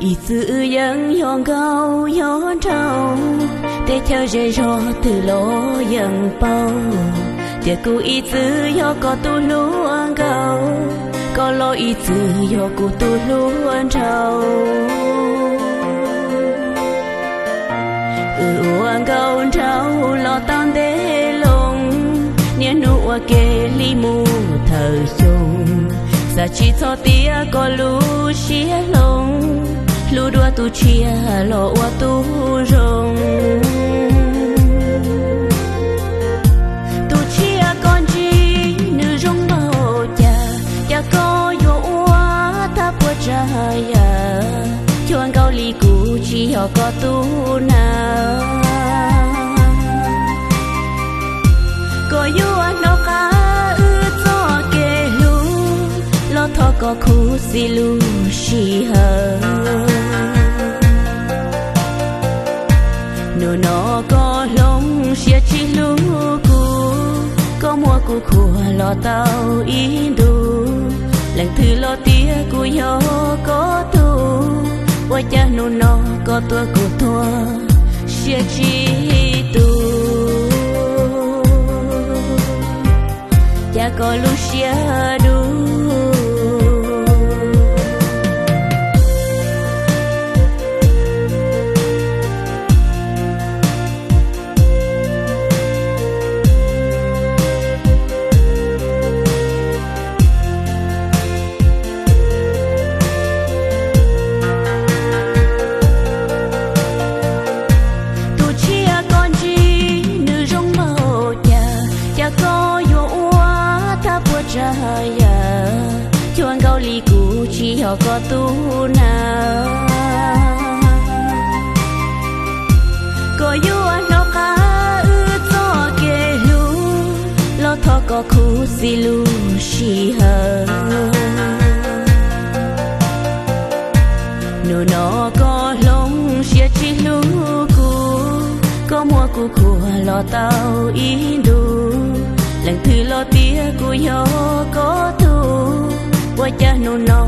Ib txwm yeej yog nkauj yog nraug, teb chaws zej zog twg los yeej paub tias kuv ib txwm yog koj tus hluas nkauj, koj los ib txwm yog kuv tus hluas nraug. Wb ua nkauj nraug los tau ntev loo, niaj hnub ua ke li mus thawm xyoo, xav tsis txog tias koj lub siab hlob, hlub dua tus tshiab los ua tus zoo. Tus tshiab koj ntsib nws zoo npaum cas, cas koj yuav ua tag puas tsav yam, cuag nkauj li kuv tsis yog koj tus na. Koj yuav hnov qab wb txoj kev hlub, los thov koj khuv xim lub sij hawm. Hnub no koj hloov siab tsis hlub kuv, koj muab kuv khuam los tau ib ntus, leej twg los tias kuv yog koj tug, ua cas hnub no koj tuaj kuv tuag siab tsis tu, cas koj lub siab dub. Tus tshiab koj ntsib nws zoo npaum cas, cas koj yuav ua tag puas tsav yam, cuag nkauj li kuv tsis yog koj tus na. Koj yuav hnov qab wb txoj kev hlub, los thov koj khuv xim lub sij hawm. Hnub no koj hloov siab tsis hlub kuv, koj muab kuv khuam los tau ib ntus, leej twg los tias kuv yog koj tug, ua cas hnub no